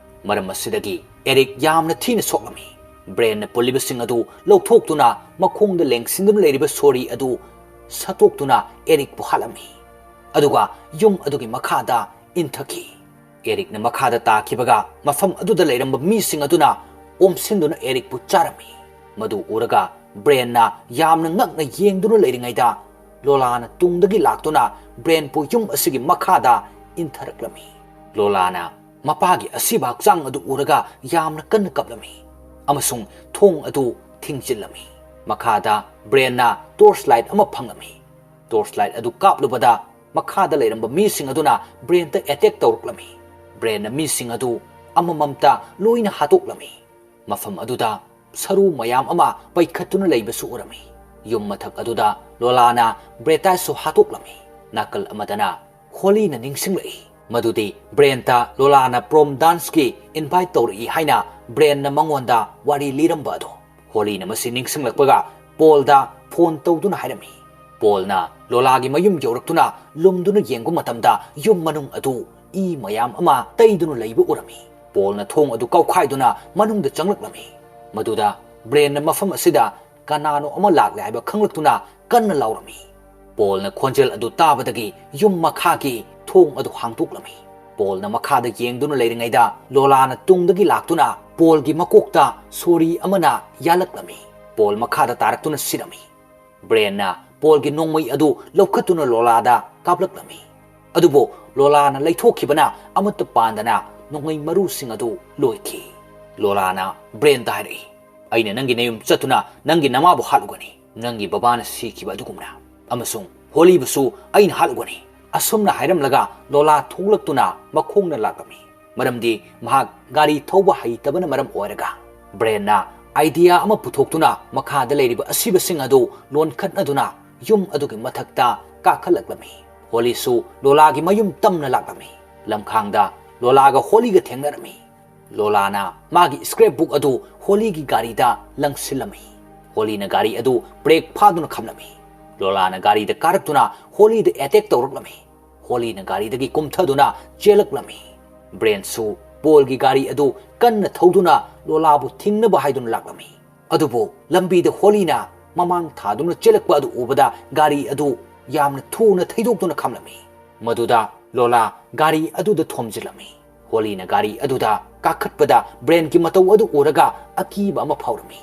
ꯃꯔꯝ ꯑꯁꯤꯗꯒꯤ ꯑꯦꯔꯤꯛ ꯌꯥꯝꯅ ꯊꯤꯅ ꯁꯣꯛꯂꯝꯃꯤ꯫ ꯕ꯭ꯔꯦꯟꯅ ꯄꯨꯜꯂꯤꯕꯁꯤꯡ ꯑꯗꯨ ꯂꯧꯊꯣꯛꯇꯨꯅ ꯃꯈꯣꯡꯗ ꯂꯦꯡꯁꯤꯟꯗꯨꯅ ꯂꯩꯔꯤꯕ ꯁꯣꯔꯤ ꯑꯗꯨ ꯁꯠꯇꯣꯛꯇꯨꯅ ꯑꯦꯔꯤꯛꯄꯨ ꯍꯥꯠꯂꯝꯃꯤ꯫ ꯑꯗꯨꯒ ꯌꯨꯝ ꯑꯗꯨꯒꯤ ꯃꯈꯥꯗ ꯏꯟꯊꯈꯤ꯫ ꯑꯦꯔꯤꯛꯅ ꯃꯈꯥꯗ ꯇꯥꯈꯤꯕꯒ ꯃꯐꯝ ꯑꯗꯨꯗ ꯂꯩꯔꯝꯕ ꯃꯤꯁꯤꯡ ꯑꯗꯨꯅ ꯑꯣꯝꯁꯤꯟꯗꯨꯅ ꯑꯦꯔꯤꯛꯄꯨ ꯆꯥꯔꯝꯃꯤ꯫ ꯃꯗꯨ ꯎꯔꯒ ꯕ꯭ꯔꯦꯟꯅ ꯌꯥꯝꯅ ꯉꯛꯅ ꯌꯦꯡꯗꯨꯅ ꯂꯩꯔꯤꯉꯩꯗ ꯂꯣꯂꯥꯅ ꯇꯨꯡꯗꯒꯤ ꯂꯥꯛꯇꯨꯅ ꯕ꯭ꯔꯦꯟꯄꯨ ꯌꯨꯝ ꯑꯁꯤꯒꯤ ꯃꯈꯥꯗ ꯏꯟꯊꯔꯛꯂꯝꯃꯤ꯫ ꯂꯣꯂꯥꯅ ꯃꯄꯥꯒꯤ ꯑꯁꯤꯕ ꯍꯛꯆꯥꯡ ꯑꯗꯨ ꯎꯔꯒ ꯌꯥꯝꯅ ꯀꯟꯅ ꯀꯞꯂꯝꯃꯤ ꯑꯃꯁꯨꯡ ꯊꯣꯡ ꯑꯗꯨ ꯊꯤꯡꯖꯤꯜꯂꯝꯃꯤ꯫ ꯃꯈꯥꯗ ꯕ꯭ꯔꯦꯟꯅ ꯇꯣꯔꯆ ꯂꯥꯏꯠ ꯑꯃ ꯐꯪꯂꯝꯃꯤ꯫ ꯇꯣꯔꯆ ꯂꯥꯏꯠ ꯑꯗꯨ ꯀꯥꯞꯂꯨꯕꯗ ꯃꯈꯥꯗ ꯂꯩꯔꯝꯕ ꯃꯤꯁꯤꯡ ꯑꯗꯨꯅ ꯕ꯭ꯔꯦꯟꯗ ꯑꯦꯇꯦꯛ ꯇꯧꯔꯛꯂꯝꯃꯤ꯫ ꯕ꯭ꯔꯦꯟꯅ ꯃꯤꯁꯤꯡ ꯑꯗꯨ ꯑꯃꯃꯝꯇ ꯂꯣꯏꯅ ꯍꯥꯠꯇꯣꯛꯂꯝꯃꯤ꯫ ꯃꯐꯝ ꯑꯗꯨꯗ ꯁꯔꯨ ꯃꯌꯥꯝ ꯑꯃ ꯄꯩꯈꯠꯇꯨꯅ ꯂꯩꯕꯁꯨ ꯎꯔꯝꯃꯤ꯫ ꯌꯨꯝ ꯃꯊꯛ ꯑꯗꯨꯗ ꯂꯣꯂꯥꯅ ꯕ꯭ꯔꯦꯇꯥꯏꯁꯁꯨ ꯍꯥꯠꯇꯣꯛꯂꯝꯃꯤ꯫ ꯅꯥꯀꯜ ꯑꯃꯗꯅ ꯍꯣꯂꯤꯅ ꯅꯤꯡꯁꯤꯡꯂꯛꯏ ꯃꯗꯨꯗꯤ ꯕ꯭ꯔꯦꯟꯇ ꯂꯣꯂꯥꯅ ꯄ꯭ꯔꯣꯝ ꯗꯥꯟꯁꯀꯤ ꯏꯟꯚꯥꯏꯠ ꯇꯧꯔꯛꯏ ꯍꯥꯏꯅ ꯕ꯭ꯔꯦꯟꯅ ꯃꯉꯣꯟꯗ ꯋꯥꯔꯤ ꯂꯤꯔꯝꯕ ꯑꯗꯨ꯫ ꯍꯣꯂꯤꯅ ꯃꯁꯤ ꯅꯤꯡꯁꯤꯡꯂꯛꯄꯒ ꯄꯣꯜꯗ ꯐꯣꯟ ꯇꯧꯗꯨꯅ ꯍꯥꯏꯔꯝꯃꯤ꯫ ꯄꯣꯜꯅ ꯂꯣꯂꯥꯒꯤ ꯃꯌꯨꯝ ꯌꯧꯔꯛꯇꯨꯅ ꯂꯨꯝꯗꯨꯅ ꯌꯦꯡꯕ ꯃꯇꯝꯗ ꯌꯨꯝ ꯃꯅꯨꯡ ꯑꯗꯨ ꯏ ꯃꯌꯥꯝ ꯑꯃ ꯇꯩꯗꯨꯅ ꯂꯩꯕ ꯎꯔꯝꯃꯤ꯫ ꯄꯣꯜꯅ ꯊꯣꯡ ꯑꯗꯨ ꯀꯥꯎꯈꯥꯏꯗꯨꯅ ꯃꯅꯨꯡꯗ ꯆꯪꯂꯛꯂꯝꯃꯤ꯫ ꯃꯗꯨꯗ ꯕ꯭ꯔꯦꯟꯅ ꯃꯐꯝ ꯑꯁꯤꯗ ꯀꯅꯥꯅꯣ ꯑꯃ ꯂꯥꯛꯂꯦ ꯍꯥꯏꯕ ꯈꯪꯂꯛꯇꯨꯅ ꯀꯟꯅ ꯂꯥꯎꯔꯝꯃꯤ꯫ ꯄꯣꯜꯅ ꯈꯣꯟꯖꯦꯜ ꯑꯗꯨ ꯇꯥꯕꯗꯒꯤ ꯌꯨꯝ ꯃꯈꯥꯒꯤ ꯊꯣꯡ ꯑꯗꯨ ꯍꯥꯡꯗꯣꯛꯂꯝꯃꯤ꯫ ꯄꯣꯜꯅ ꯃꯈꯥꯗ ꯌꯦꯡꯗꯨꯅ ꯂꯩꯔꯤꯉꯩꯗ ꯂꯣꯂꯥꯅ ꯇꯨꯡꯗꯒꯤ ꯂꯥꯛꯇꯨꯅ ꯄꯣꯜꯒꯤ ꯃꯀꯣꯛꯇ ꯁꯣꯔꯤ ꯑꯃꯅ ꯌꯥꯜꯂꯛꯂꯝꯃꯤ꯫ ꯄꯣꯜ ꯃꯈꯥꯗ ꯇꯥꯔꯛꯇꯨꯅ ꯁꯤꯔꯝꯃꯤ꯫ ꯕ꯭ꯔꯦꯟꯅ ꯄꯣꯜꯒꯤ ꯅꯣꯡꯃꯩ ꯑꯗꯨ ꯂꯧꯈꯠꯇꯨꯅ ꯂꯣꯂꯥꯗ ꯀꯥꯞꯂꯛꯂꯝꯃꯤ꯫ ꯑꯗꯨꯕꯨ ꯂꯣꯂꯥꯅ ꯂꯩꯊꯣꯛꯈꯤꯕꯅ ꯑꯃꯠꯇ ꯄꯥꯟꯗꯅ ꯅꯣꯡꯃꯩ ꯃꯔꯨꯁꯤꯡ ꯑꯗꯨ ꯂꯣꯏꯈꯤ꯫ ꯂꯣꯂꯥꯅ ꯕ꯭ꯔꯦꯟꯗ ꯍꯥꯏꯔꯛꯏ, "ꯑꯩꯅ ꯅꯪꯒꯤ ꯅꯌꯨꯝ ꯆꯠꯇꯨꯅ ꯅꯪꯒꯤ ꯅꯃꯥꯕꯨ ꯍꯥꯠꯂꯨꯒꯅꯤ, ꯅꯪꯒꯤ ꯕꯕꯥꯅ ꯁꯤꯈꯤꯕ ꯑꯗꯨꯒꯨꯝꯅ, ꯑꯃꯁꯨꯡ ꯍꯣꯂꯤꯕꯨꯁꯨ ꯑꯩꯅ ꯍꯥꯠꯂꯨꯒꯅꯤ꯫" ꯑꯁꯨꯝꯅ ꯍꯥꯏꯔꯝꯂꯒ ꯂꯣꯂꯥ ꯊꯣꯛꯂꯛꯇꯨꯅ ꯃꯈꯣꯡꯅ ꯂꯥꯛꯂꯝꯃꯤ꯫ ꯃꯔꯝꯗꯤ ꯃꯍꯥꯛ ꯒꯥꯔꯤ ꯊꯧꯕ ꯍꯩꯇꯕꯅ ꯃꯔꯝ ꯑꯣꯏꯔꯒ꯫ ꯕ꯭ꯔꯦꯟꯅ ꯑꯥꯏꯗꯤꯌꯥ ꯑꯃ ꯄꯨꯊꯣꯛꯇꯨꯅ ꯃꯈꯥꯗ ꯂꯩꯔꯤꯕ ꯑꯁꯤꯕꯁꯤꯡ ꯑꯗꯨ ꯂꯣꯟꯈꯠꯅꯗꯨꯅ ꯌꯨꯝ ꯑꯗꯨꯒꯤ ꯃꯊꯛꯇ ꯀꯥꯈꯠꯂꯛꯂꯝꯃꯤ꯫ ꯍꯣꯂꯤꯁꯨ ꯂꯣꯂꯥꯒꯤ ꯃꯌꯨꯝ ꯇꯝꯅ ꯂꯥꯛꯂꯝꯃꯤ꯫ ꯂꯝꯈꯥꯡꯗ ꯂꯣꯂꯥꯒ ꯍꯣꯂꯤꯒ ꯊꯦꯡꯅꯔꯝꯃꯤ꯫ ꯂꯣꯂꯥꯅ ꯃꯥꯒꯤ scrapbook ꯑꯗꯨ ꯍꯣꯂꯤꯒꯤ ꯒꯥꯔꯤꯗ ꯂꯪꯁꯤꯜꯂꯝꯃꯤ꯫ ꯍꯣꯂꯤꯅ ꯒꯥꯔꯤ ꯑꯗꯨ brake ꯐꯥꯗꯨꯅ ꯈꯝꯂꯝꯃꯤ꯫ ꯂꯣꯂꯥꯅ ꯒꯥꯔꯤꯗ ꯀꯥꯔꯛꯇꯨꯅ ꯍꯣꯂꯤꯗ attack ꯇꯧꯔꯛꯂꯝꯃꯤ꯫ ꯍꯣꯂꯤꯅ ꯒꯥꯔꯤꯗꯒꯤ ꯀꯨꯝꯊꯗꯨꯅ ꯆꯦꯜꯂꯛꯂꯝꯃꯤ꯫ ꯕ꯭ꯔꯦꯟꯁꯨ ꯄꯣꯜꯒꯤ ꯒꯥꯔꯤ ꯑꯗꯨ ꯀꯟꯅ ꯊꯧꯗꯨꯅ ꯂꯣꯂꯥꯕꯨ ꯊꯤꯡꯅꯕ ꯍꯥꯏꯗꯨꯅ ꯂꯥꯛꯂꯝꯃꯤ꯫ ꯑꯗꯨꯕꯨ ꯂꯝꯕꯤꯗ ꯍꯣꯂꯤꯅ ꯃꯃꯥꯡ ꯊꯥꯗꯨꯅ ꯆꯦꯜꯂꯛꯄ ꯑꯗꯨ ꯎꯕꯗ ꯒꯥꯔꯤ ꯑꯗꯨ ꯌꯥꯝꯅ ꯊꯨꯅ ꯊꯩꯗꯣꯛꯇꯨꯅ ꯈꯥꯝꯂꯝꯃꯤ꯫ ꯃꯗꯨꯗ ꯂꯣꯂꯥ ꯒꯥꯔꯤ ꯑꯗꯨꯗ ꯊꯣꯝꯖꯤꯜꯂꯝꯃꯤ꯫ ꯍꯣꯂꯤꯅ ꯒꯥꯔꯤ ꯑꯗꯨꯗ ꯀꯥꯈꯠꯄꯗ ꯕ꯭ꯔꯦꯟꯒꯤ ꯃꯇꯧ ꯑꯗꯨ ꯎꯔꯒ ꯑꯀꯤꯕ ꯑꯃ ꯐꯥꯎꯔꯝꯃꯤ꯫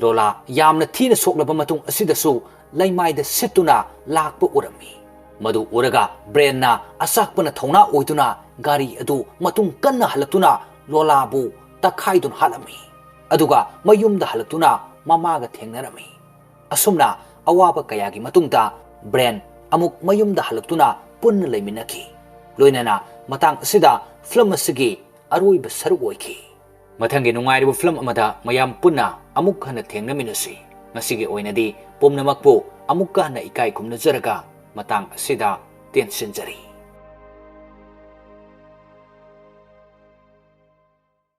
ꯂꯣꯂꯥ ꯌꯥꯝꯅ ꯊꯤꯅ ꯁꯣꯛꯂꯕ ꯃꯇꯨꯡ ꯑꯁꯤꯗꯁꯨ ꯂꯩꯃꯥꯏꯗ ꯁꯤꯠꯇꯨꯅ ꯂꯥꯛꯄ ꯎꯔꯝꯃꯤ꯫ ꯃꯗꯨ ꯎꯔꯒ ꯕ꯭ꯔꯦꯟꯅ ꯑꯆꯥꯛꯄꯅ ꯊꯧꯅꯥ ꯑꯣꯏꯗꯨꯅ ꯒꯥꯔꯤ ꯑꯗꯨ ꯃꯇꯨꯡ ꯀꯟꯅ ꯍꯜꯂꯛꯇꯨꯅ ꯂꯣꯂꯥꯕꯨ ꯇꯛꯈꯥꯏꯗꯨꯅ ꯍꯥꯠꯂꯝꯃꯤ꯫ ꯑꯗꯨꯒ ꯃꯌꯨꯝꯗ ꯍꯜꯂꯛꯇꯨꯅ ꯃꯃꯥꯒ ꯊꯦꯡꯅꯔꯝꯃꯤ꯫ ꯑꯁꯨꯝꯅ ꯑꯋꯥꯕ ꯀꯌꯥꯒꯤ ꯃꯇꯨꯡꯗ ꯕ꯭ꯔꯦꯟ ꯑꯃꯨꯛ ꯃꯌꯨꯝꯗ ꯍꯜꯂꯛꯇꯨꯅ ꯄꯨꯟꯅ ꯂꯩꯃꯤꯟꯅꯈꯤ꯫ ꯂꯣꯏꯅꯅ ꯃꯇꯥꯡ ꯑꯁꯤꯗ ꯐꯤꯂꯝ ꯑꯁꯤꯒꯤ ꯑꯔꯣꯏꯕ ꯁꯔꯨꯛ ꯑꯣꯏꯈꯤ꯫ ꯃꯊꯪꯒꯤ ꯅꯨꯡꯉꯥꯏꯔꯕ ꯐꯤꯂꯝ ꯑꯃꯗ ꯃꯌꯥꯝ ꯄꯨꯟꯅ ꯑꯃꯨꯛ ꯍꯟꯅ ꯊꯦꯡꯅꯃꯤꯟꯅꯁꯤ꯫ ꯉꯁꯤꯒꯤ ꯑꯣꯏꯅꯗꯤ ꯄꯨꯝꯅꯃꯛꯄꯨ ꯑꯃꯨꯛꯀ ꯍꯟꯅ ꯏꯀꯥꯏ ꯈꯨꯝꯅꯖꯔꯒ ꯃꯇꯥꯡ ꯑꯁꯤꯗ ꯇꯦꯟꯁꯤꯟꯖꯔꯤ꯫